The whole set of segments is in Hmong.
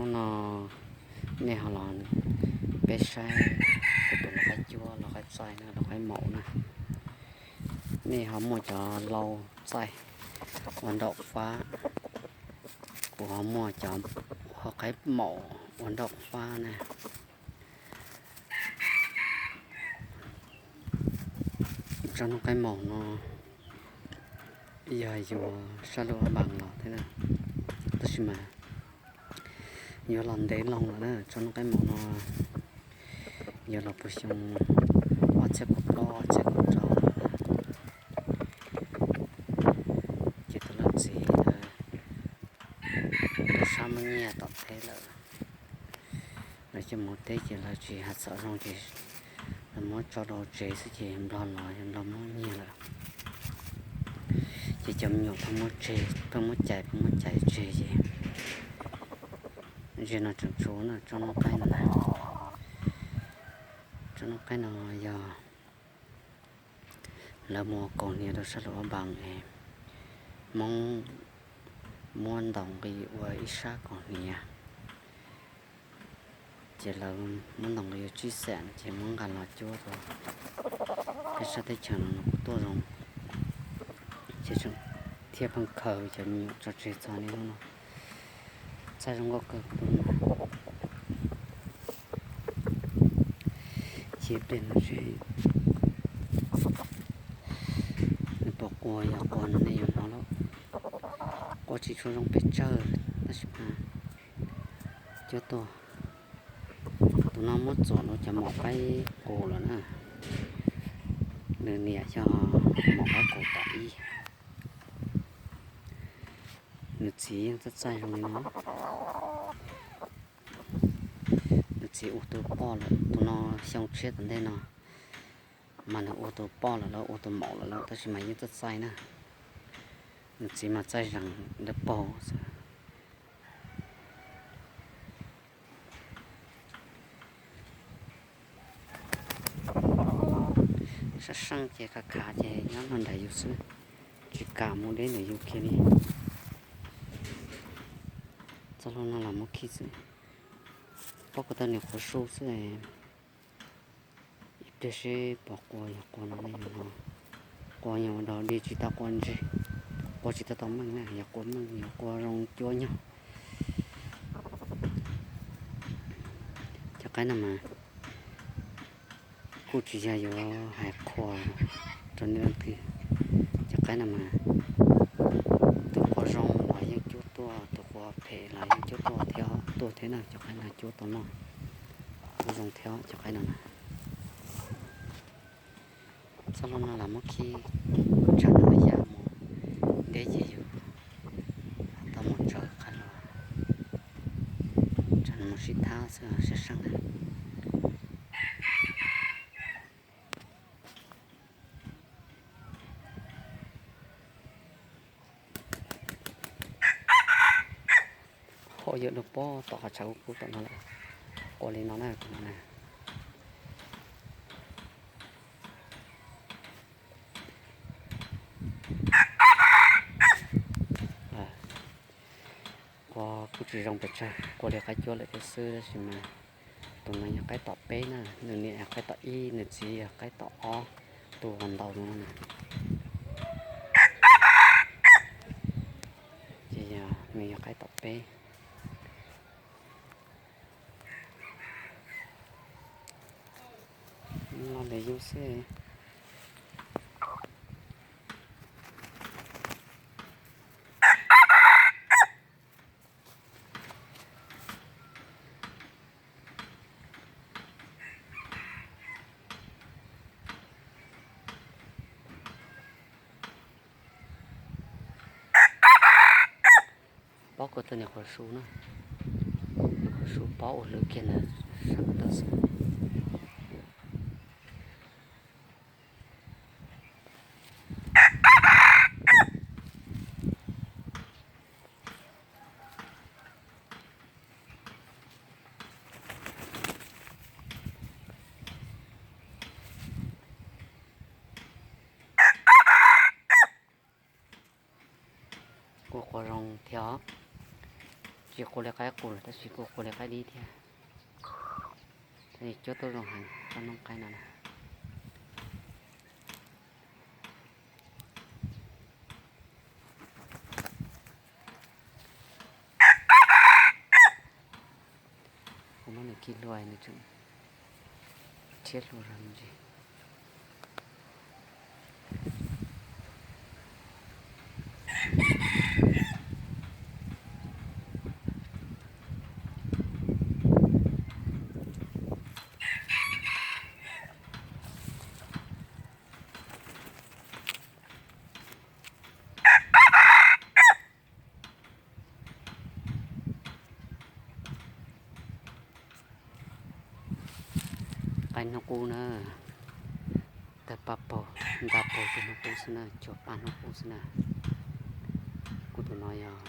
Hnub no nej ho los, peb saib kuv tus lau qaib cuab, lau qaib txaij na, lau qaib maum na. Nej ho muaj cov lau txaij ua nraum fab, kuv ho muaj cov lau qaib maum ua nraum fab na. Tsob hnub qaib maum no yog yuav sab lub Ab Npaas los thiab na, tab sis mas yuav los ntev loo lawm na. Tsob hnub qaib maum no yuav los puag xyoo ob txhiab kaum plaub ob txhiab kaum rau lawm na. Ces tus leej txiv ntawd tub sab muab nyiag tom teb lawm. Lawv coj mus teb ces lawv tsis hais txog zoo ces lawv muab tso rau tsev xwb ces nplog los yog nplog muab nyiag lawm. Ces cov me nyuam pheej muab tseg, pheej muab cais, pheej muab cais tseg ces ze no tseem tshuav na. Tsob hnub qaib no, tsob hnub qaib no yog lawv mus kaus hniav rau sab lub Ab Npaas es Hmoob muab ntaus nqi ua ib sab kaus hniav, ces lawv muab ntaus nqi ua tsib xam no ces muab nqa los cuab rau peb sab teb chaws no kuj tuaj zoo, ces tseem thiaj pheej khaws cov me nyuam tso tseg txog niaj hnub no. Txaij zoo nkauj kawg kuv tus no. Ces pliag no seb nws puas qua, yog qua no nej yuav hnov lauj. Qua tsis tshua zoo pes tsawg tab sis mas cuab tuaj. Tus no muab txuam rau cov maum qaib qus lawm na. Nws niam yog maum qaib qus tom ib. Nws txiv yeej txaij txaij zoo li no. Nws txiv ua tus poj lawm, tus no xyoo tshiab tom ntej no mas nws ua tus poj lawm lauj, ua tus maum lawm lauj, tab sis mas yeej txaij txaij na. Nws txiv mas txaij zeeg dawb paug xwb. Sab seej ces khav khav ces nyob no nram yus xwb, tsis kam mus deb ntawm yus kiag li. Txoj hlua no los muab khi xwb. Pob kws tau niam qhuav su xwb. Ib pliag seb puas qua, yog qua no ne, yog no qua yog ua dog dig tsis tau qua ntseg, qua tsis tau tau meej na, yog qua meej yog qua zoo cuab nyog. Cov qaib no mas kuj tsis yog yuav hais qhuas rau nej leej twg. Cov qaib no mas tus qua zoo los yeej cuab tuaj, tus qua phem los yeej cuab tuaj thiab, tuaj thiab na, cov qaib no cuab tau noj, kuj zoo thiab cov qaib no na. Txoj hlua no los muab khi, tsam no yam mus deb ces yus tau mus tsaws qab los, tsam no mus sib thab xwb sab seej na. Hauj yawm dua pob tom qhov tshav kub kub tom no lawm. Qua li no na, tus no na. Qua kuj tsis zoo pes tsawg, qua li qaib cuab lawm thiab xwb, tab sis mas tus no yog qaib tom peb na, nws niam yog qaib tom ib, nws txiv yog qaib tom ob, tus uas ntaus no na. Ces yog nws yog qaib tom peb. Lo ntawd yus xwb. Pob kws tau niam qhuav su na, niam qhuav su pob ua hlwv kiag ntawd sab ko taw xwb. Kuj qua zoo thiab os. Tsis qua li qaib qus lawm tab sis kuj qua li qaib dib thiab. Tab sis cuab tuaj zoo heev tsob noob qaib no na. Kuv muab nws khi hlua nws tseem rhiab hlua zog me ntsis. Qaib hnub qub na, tawg paj paug, nta paug ces hnub qub xwb na, cuag paj hnub qub xwb na. Kuv tus no yog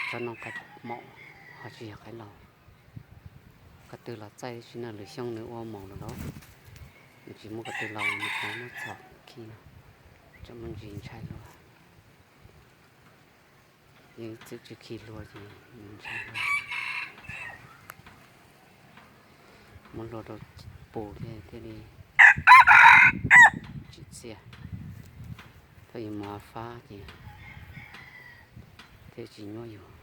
tsob noob qaib maum, ho tsis yog qaib laus. Ko tw los txaij tib si na, lwm xyoo nws ua maum lawm los nws tsis muaj ko tw los nws tau muab txhom khi no, tseem muaj ntsis ntshai hlua. Yeej txwm tsis khi hlua ces nws ntshai hlua. Muab hlua rau pus thiaj thiaj li tsim txiaj. Thaum yus mus fab ces thiaj tsis nyuaj yus.